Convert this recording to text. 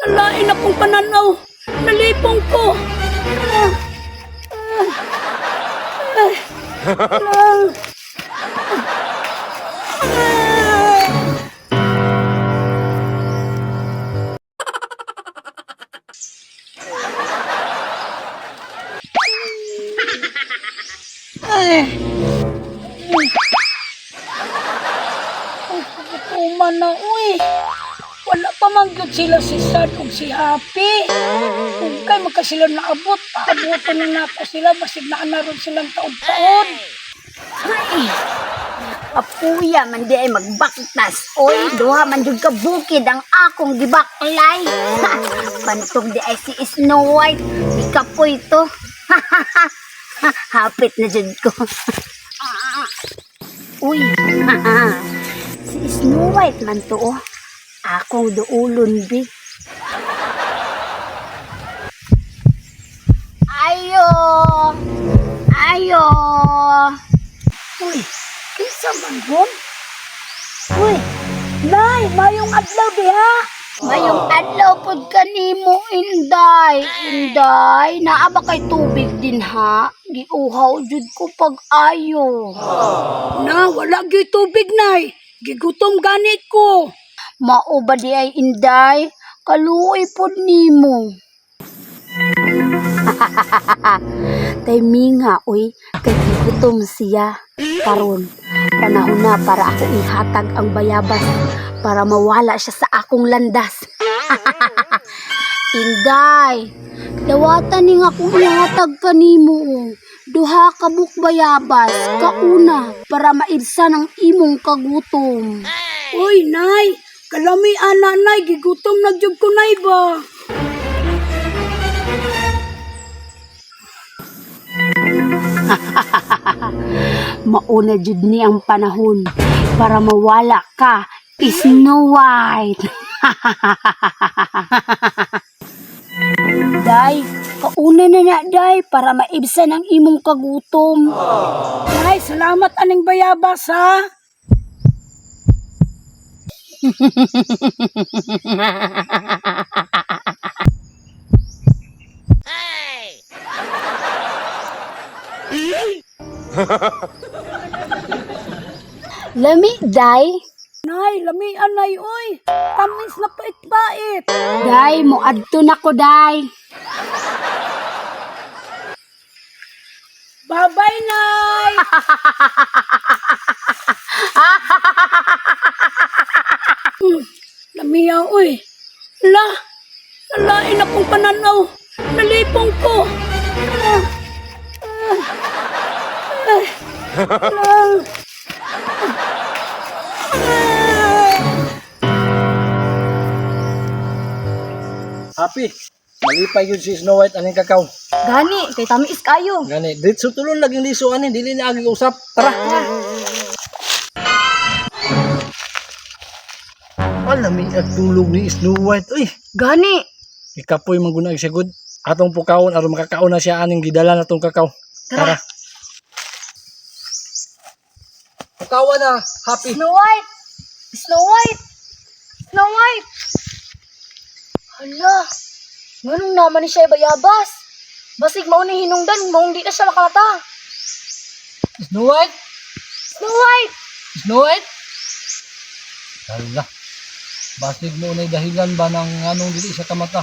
Nalain akong pananaw. Nalipong ko. Ah, ah, ah, ah. Ay. Ay, gutuman na, uy. Wala pa man gyud sila si Sad ug si Happy. Kung kay magka sila naabot, paabutan na nako sila basig naa na ron silang taod-taod. Ay, apuya man di ay magbaktas. Oy, duha man jud ka bukid ang akong gibaklay. Ha, pantog di ay si Snow White. Ikapoy to. Hapit na jud ko. Uy, si Snow White man to oh. Akong duulon bi. Ayo! Ayo! Uy, kinsa man ron? Uy, Nay, mayong adlaw diha. Mayong adlaw pod kanimo, Inday. Inday, naa ba kay tubig din ha? Giuhaw jud ko pag ayo. Na, wala gyud tubig, Nay. Gigutom gani ko. Mao ba di ay Inday? Kaluoy pod nimo. Tay minga oy, kay gigutom siya. Karon, panahon na para ako ihatag ang bayabas para mawala siya sa akong landas. Inday, dawatan ning akong ihatag kanimo. Oh. Duha ka buok bayabas, kauna para maibsan ang imong kagutom. Uy, Nay, kalami ana, Nay, gigutom na jud ko, Nay ba? Mauna jud ni ang panahon para mawala ka, Snow White. Day, kauna na na, Day, para maibsan ang imong kagutom. Nay, salamat aning bayabas ha. Lami, Day. Nay, lami anay oy. Tamis na pait-pait. Day, moadto na ko, Day. Bye-bye, Nay. Lamiya oy. La, nalain akong pananaw. Nalipong ko. Ah, ah, ah, ah. Happy. Malipay yun si Snow White aning kakao. Gani, kay tamis kayo. Gani, diretso tulon laging liso ani, dili na agi usap. Tara. Alami at tulog ni Snow White. Uy, Gani, ikapoy man guna sigud. Atong pukawon aron makakaon na siya aning gidala na tong kakao. Tara. Pukawan na, Happy. Snow White! Snow White! Snow White! Hala, nganong naman ni siya bayabas? Basig mao ni hinungdan, maong di na siya makamata. Snow White? Snow White! Snow White? Hala. Basig mo na dahilan ba ng anong dili siya kamata?